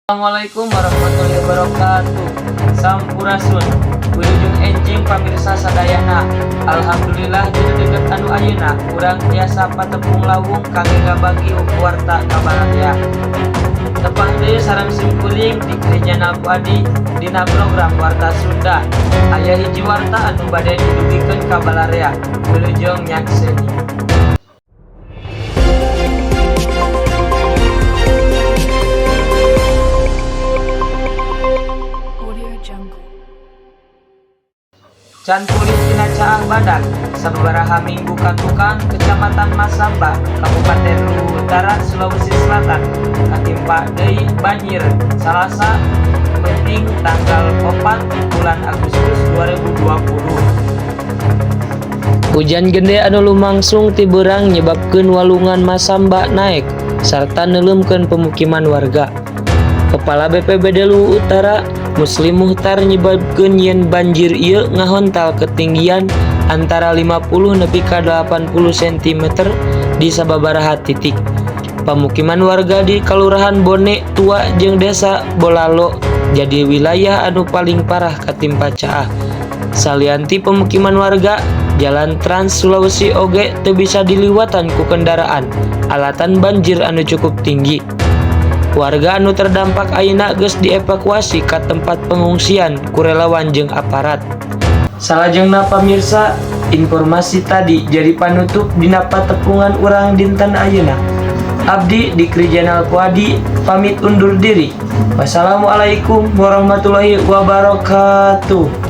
Assalamualaikum warahmatullahi wabarakatuh. Sampurasun. Wilujeng enjing, pamirsa sadayana. Alhamdulillah, dina deget anu ayeuna urang tiasa patepung lawung kangge ngabagi warta ka balarea. Tepang deui sareng simkuring Dikri Janal Adi dina program Warta Sunda. Aya hiji warta anu bade didugikeun ka balarea. Wilujeng nyakseni. Audio Jungle. Can pulih tina caah badak, sababaraha minggu katukang Kecamatan Masamba, Kabupaten Luwu Utara, Sulawesi Selatan katimpa deui banjir Salasa peuting tanggal 4 bulan Agustus 2020. Hujan gede anu lumangsung ti beurang nyebabkeun walungan Masamba naek sarta neuleumkeun pemukiman warga. Kepala BPBD Luwu Utara, Muslim Muhtar, nyebutkeun yen banjir ieu ngahontal ketinggian antara 50 nepi ka 80 cm di sababaraha titik. Pamukiman warga di Kalurahan Bone Tua jeung Desa Bolalo jadi wilayah anu paling parah katimpa caah. Salian ti pemukiman warga, Jalan Trans Sulawesi oge teu bisa diliwatan ku kendaraan alatan banjir anu cukup tinggi. Warga anu terdampak ayeuna geus dievakuasi ka tempat pengungsian ku relawan jeung aparat. Salajengna pamirsa, informasi tadi jadi panutup dina patepungan urang dinten ayeuna. Abdi Dikri Jenal Kuadi pamit undur diri. Wassalamualaikum warahmatullahi wabarakatuh.